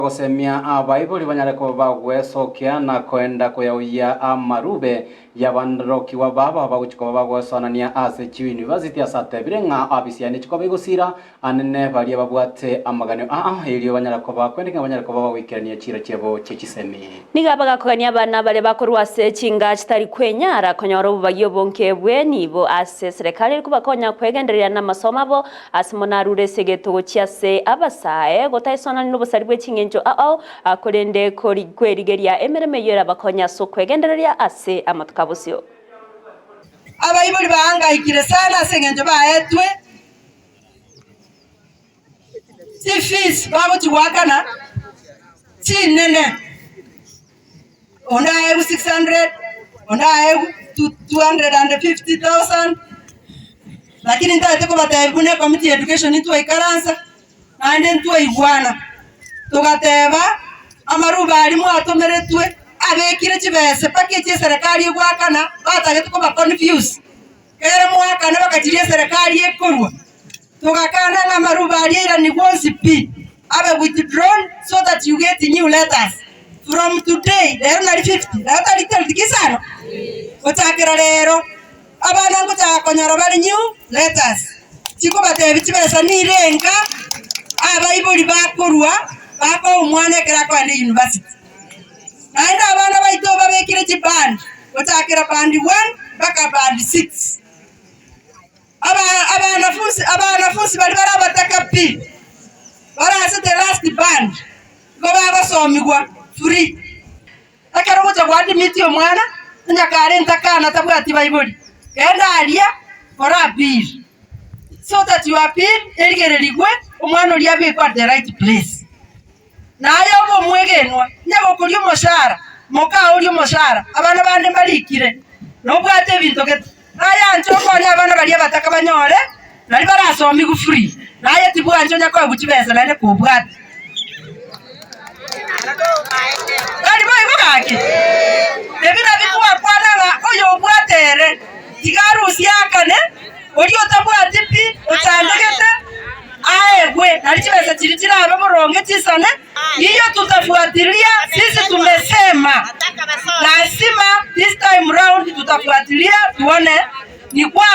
Gosemia abaibori banyare koba bagwesokia na koenda koyauya amarube y'abarokigwa babo abagochia koba bagwesoanania ase chiyunivasiti ase atebire ng'a afisi yaye nechikoba egosira anene baria babwate amaganio aa erio banyare koba kwende ng'a banyare koba bagoikerania chiira chiabo chie chisemi. Nigo abagakogania abana baria bakorwa ase chinga chitari kwenyara konyora obobagi obonke bw'enibo ase eserekari eri kobakonya kwegendereria namasomo abo Ase mono arure ase egeto gochia ase abasae, gotaesoanani nobosari bwe ching'encho ao ao, korende kwerigeria emeremo eyio erabakonye ase okwegendereria ase amatuko a bosio. Abaibori baangaikire sana ase engencho baetwe chifees bagochia goakana chinene, onde aegwe 600, onde aegwe 250,000. Lakini ntagete kobatebia buna ecommittee ya education ntwaikaransa naende ntwaigwana, togateba amaruba aria mwatomeretwe abekire chibese mpaka echi eserekari egoakana batagete koba confuse, ekero mwakana bakachiria eserekari ekorwa, togakana ng'a amaruba aria airanigwe onsi pi, abe withdrawn so that you get new letters from today, rero nari fifth, rero tari tariki isano, gochakera rero. Abana ngochaka konyora bare new letters chikobatebia chibesa nirenga abaibori bakorwa bakoa omwana ekero akoenda university. Naende abana baito babekire chiband gochakera band one mpaka band six. Aba abanafunsi abanafunsi baria bare abataka pi, bare ase the last band, nigo bagosomigwa free. Ekero ogocha gwadimitie omwana, onye kare entakana tabwati baibori, genda aria kora appeal, so that your appeal erigererigwe omwana oria abekwe at the right place. Naye obe omwegenwa, onye gokoria omoshahara, moka orie omoshahara, abana bande mbarikire, nobwate ebinto gete. Naye anche okonye abana baria abataka banyore, nario barasomigwe free, naye tibwancha onya koegwa chibesa naende kobwate. Tari boigo gaki? Ebi nabio twakwana ng'a oyobwate ere, tiga arusie aakane, oria otabwati pi, ochandegete, aegwe, nario chibesa chiria chirabe boronge chisane. Hiyo tutafuatilia, sisi tumesema lazima this time round tutafuatilia tuone ni kwa.